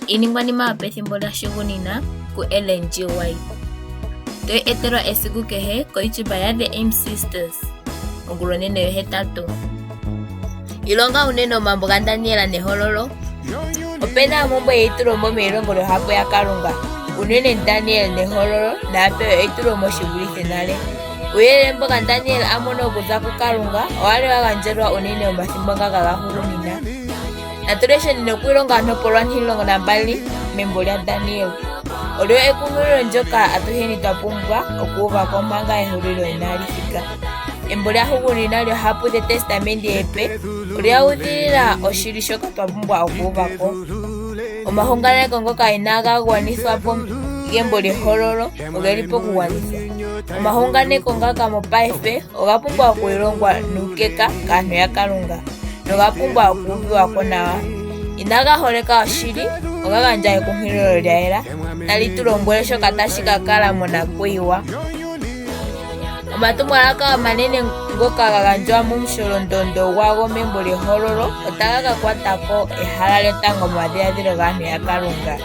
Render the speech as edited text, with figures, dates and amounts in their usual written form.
Iiningwanima yopethimbo lyahugunina kuEllen G. White. Toyi etelwa esiku kehe koYouTube yaThe Aim Sisters ongulonene yohetatu. Ilonga unene omambo gaDaniel nEhololo. Ope na ompumbwe yeitulomo meilongo lyOhapu yaKalunga, unene Daniel nEhololo naya pewe eitulomo shi vulithe nale. Uuyelele mboka Daniel a mono okuza kuKalunga owa li wa gandjelwa unene omathimbo ngaka gahugunina. Natu lesheni nokwiilonga ontopolwa 12 membo lyaDaniel. Olyo ekunkililo ndyoka atuheni twa pumbwa okuuva ko manga ehulilo inaali thika. Embo lyahugunina lyOohapu dhEtestamendi Epe olya udhilila oshili shoka twa pumbwa okuuva ko. Omahunganeko ngoka inaaga gwanithwa po gembo lyEhololo oge li pokugwanithwa. Omahunganeko ngaka mopaife oga pumbwa okwiilongwa nuukeka kaantu yaKalunga noga pumbwa okuuviwa ko nawa. Inaga holeka oshili, oga gandja ekunkililo lya yela tali tu lombwele shoka tashi ka kala monakuyiwa. Omatumwalaka omanene ngoka ga gandjwa momusholondondo gwago membo lyEhololo otaga ka kwata ko ehala lyotango momadhiladhilo gaantu yaKalunga.